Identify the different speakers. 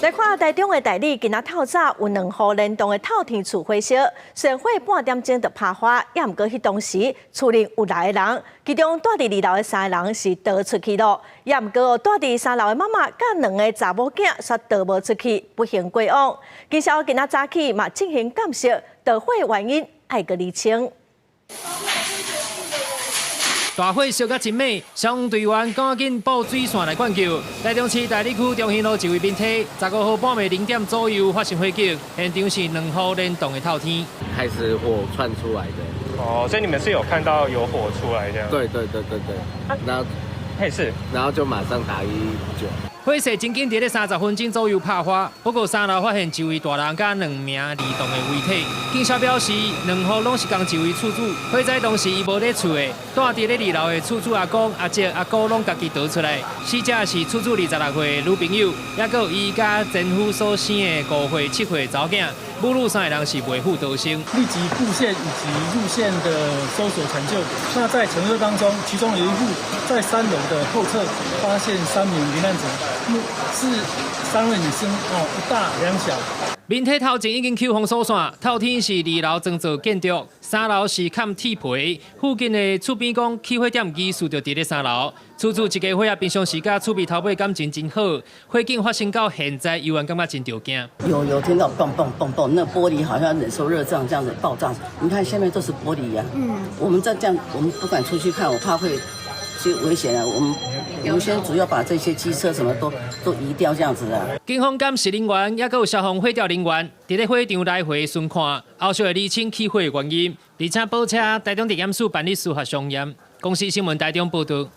Speaker 1: 來看台中的大里，今仔透早有兩戶連棟的透天厝火燒，雖然火半點鐘就拍花，也毋過彼當時厝內有六个人，其中蹛佇二樓的三个人是逃出去囉，也毋過蹛佇三樓的媽媽佮兩个查某囝煞逃無出去，不幸過往。警消今仔早起嘛進行鑑識，導火原因愛閣釐清。
Speaker 2: 大火燒甲真猛，消防隊員趕緊布水線來灌救。台中市大里區中興路一位民宅，15號半暝0點左右發生火警，現場是兩戶連棟的透天。
Speaker 3: 開始火竄出來的。
Speaker 4: 哦，所以你們是有看到有火出來這樣？
Speaker 3: 對對對對對。然後，
Speaker 4: 是，
Speaker 3: 然後就馬上打119。
Speaker 2: 火勢真緊，佇咧30分鐘左右拍花。不過三樓發現一位大人佮兩名兒童的遺體。警消表示，兩戶攏是仝一位厝主。火災當時伊無佇厝的，蹛佇咧二樓的厝主阿公、阿叔、阿姑攏家己逃出來。死者是厝主26歲的女朋友，抑閣有伊佮前夫所生的5歲、7歲查某囝。母女三个人是袂赴逃生。
Speaker 5: 立即布線以及入線的搜索搶救。那在搶救當中，其中有一戶在三樓的後側發現三名罹難者，是三位女生哦，一大兩小。
Speaker 2: 民宅頭前已經搝封鎖線，透天是二樓裝做建築，三樓是崁鐵皮。附近的厝邊講，起火點疑似就佇咧三樓。厝主一家伙仔平常時佮厝邊頭尾感情真好，火警發生到現在，猶原感覺真著驚。
Speaker 6: 有聽到嘣嘣嘣嘣，那玻璃好像忍受熱脹這樣子爆炸。你看下面都是玻璃呀。我們再這樣，我們不敢出去看，我怕會就危險啊。我們先主要把這些機車什麼都移掉，這樣子啊。
Speaker 2: 警方鑑識人員，抑閣有消防火調人員，佇咧火場來回巡看，後續會釐清起火的原因。而且保車台中地檢署辦理司法相驗。公視新聞台中報導。